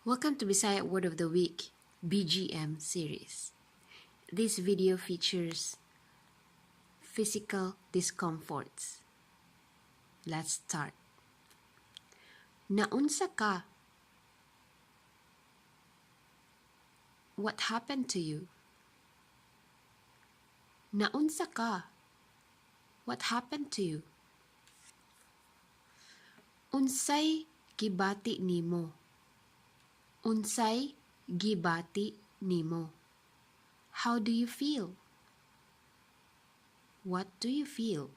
Welcome to Bisaya Word of the Week BGM series. This video features physical discomforts. Let's start. Naunsa ka? What happened to you? Naunsa ka? What happened to you? Unsay gibati nimo? Unsay gibati nimo? How do you feel? What do you feel?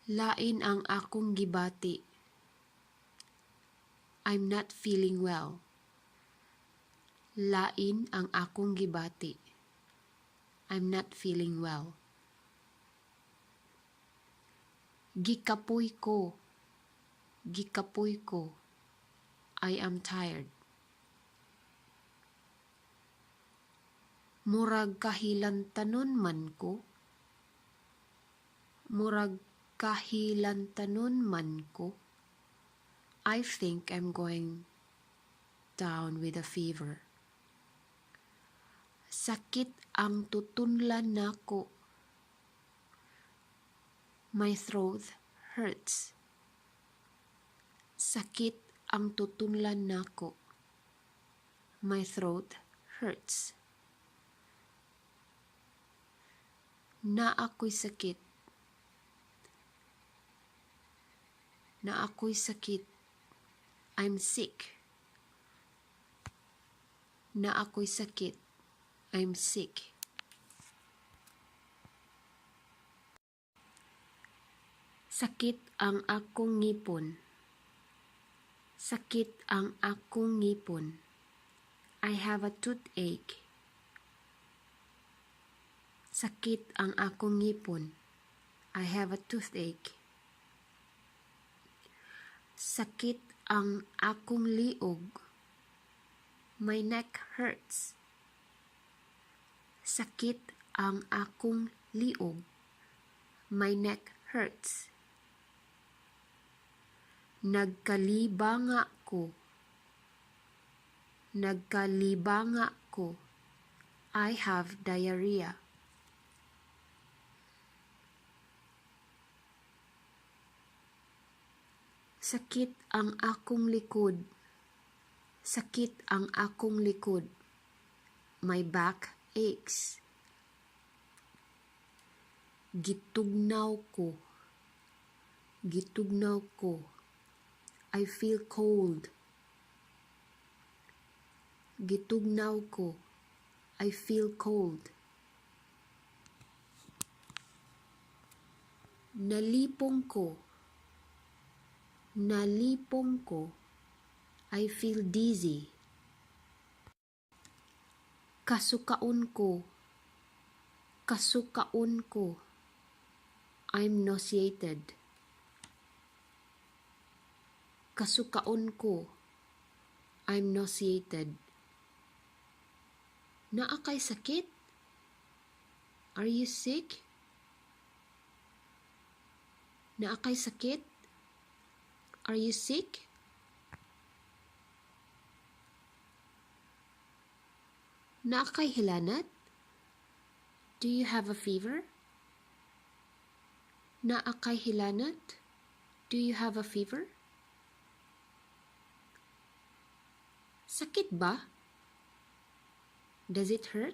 Lain ang akong gibati. I'm not feeling well. Lain ang akong gibati. I'm not feeling well. Gikapoy ko. Gikapoy ko. I am tired. Murag kahilantanon man ko. Murag kahilantanon man ko. I think I'm going down with a fever. Sakit ang tutunlan nako. My throat hurts. Sakit ang tutunlan nako. My throat hurts. Naa ko'y sakit. Naa ko'y sakit. I'm sick. Naa ko'y sakit. I'm sick. Sakit ang akong ngipon. Sakit ang akong ngipon. I have a toothache. Sakit ang akong ngipon. I have a toothache. Sakit ang akong liog. My neck hurts. Sakit ang akong liog. My neck hurts. Nagkalibanga ko. Nagkalibanga ko. I have diarrhea. Sakit ang akong likod. Sakit ang akong likod. My back aches. Gitugnaw ko. Gitugnaw ko. I feel cold. Gitugnaw ko. I feel cold. Nalipong ko. Nalipong ko. I feel dizzy. Kasukaon ko. Kasukaon ko. I'm nauseated. Kasukaon ko. I'm nauseated. Naa kay sakit? Are you sick? Naa kay sakit? Are you sick? Naa kay hilanat? Do you have a fever? Naa kay hilanat? Do you have a fever? Sakit ba? Does it hurt?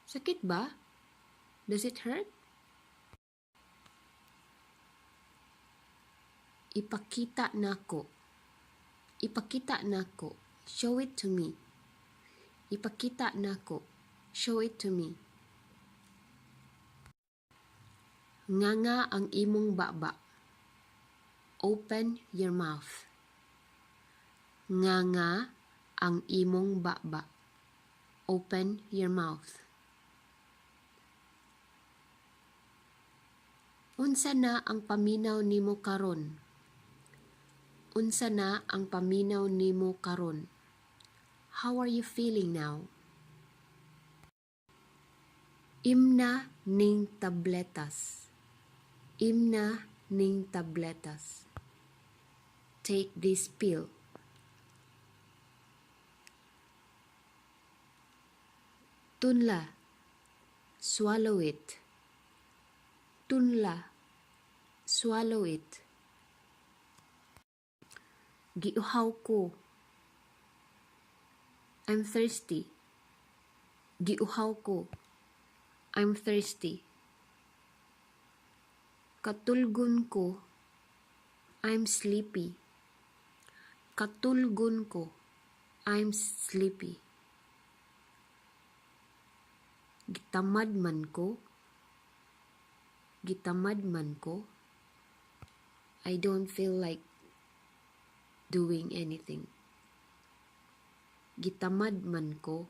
Sakit ba? Does it hurt? Ipakita nako. Ipakita nako. Show it to me. Ipakita nako. Show it to me. Nganga ang imong baba. Open your mouth. Nganga ang imong baba. Open your mouth. Unsa na ang paminaw nimo karon? Unsa na ang paminaw nimo karon? How are you feeling now? Imna ning tabletas. Imna ning tabletas. Take this pill. Tunla. Swallow it. Tunla. Swallow it. Giuhaw ko. I'm thirsty. Giuhaw ko. I'm thirsty. Katulgon ko. I'm sleepy. Katulgon ko. I'm sleepy. Gitamad man ko. Gitamad man ko. I don't feel like doing anything. Gitamad man ko.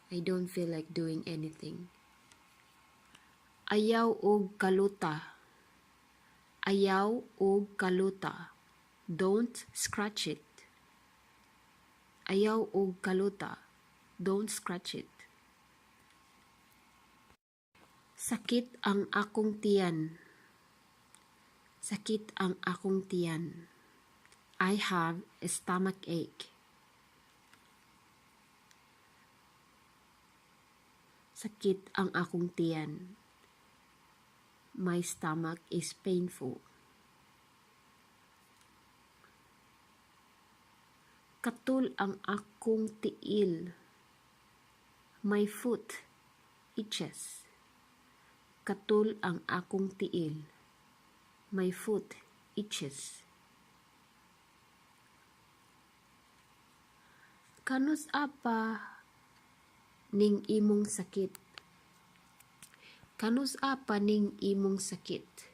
I don't feel like doing anything. Ayaw og kaluta. Ayaw og kaluta. Don't scratch it. Ayaw og kaluta. Don't scratch it. Sakit ang akong tiyan. Sakit ang akong tiyan. I have a stomach ache. Sakit ang akong tiyan. My stomach is painful. Katul ang akong tiil. My foot itches. Katul ang akong tiil. My foot itches. Kanus-a pa ning imong sakit? Kanus-a pa ning imong sakit?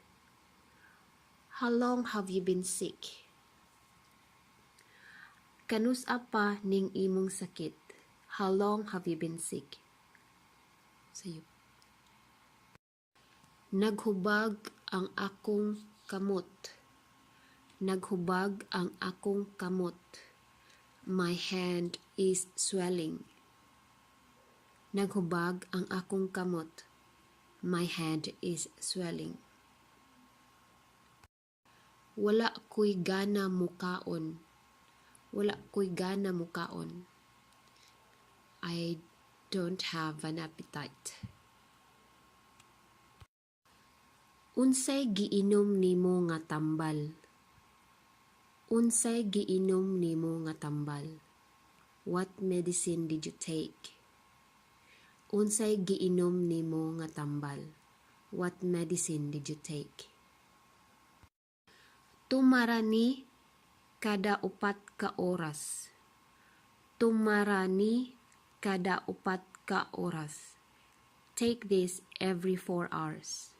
How long have you been sick? Kanus-a pa ning imong sakit? How long have you been sick? Sayop. Naghubag ang akong kamot. Naghubag ang akong kamot. My hand is swelling. Naghubag ang akong kamot. My hand is swelling. Wala ko'y gana mukaon. Wala ko'y gana mukaon. I don't have an appetite. Unsay giinom nimo nga tambal? Unsay giinom nimo nga tambal? What medicine did you take? Unsay giinom nimo nga tambal? What medicine did you take? Tumara ni kada 4 ka oras. Tumara ni kada 4 ka oras. Take this every 4 hours.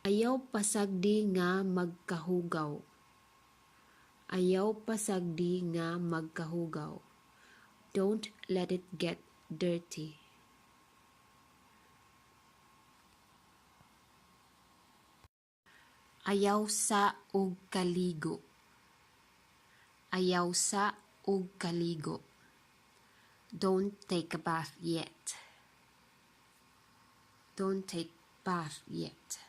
Ayaw pasagdi nga magkahugaw. Ayaw pasagdi nga magkahugaw. Don't let it get dirty. Ayaw sa og kaligo. Ayaw sa og kaligo. Don't take a bath yet. Don't take bath yet.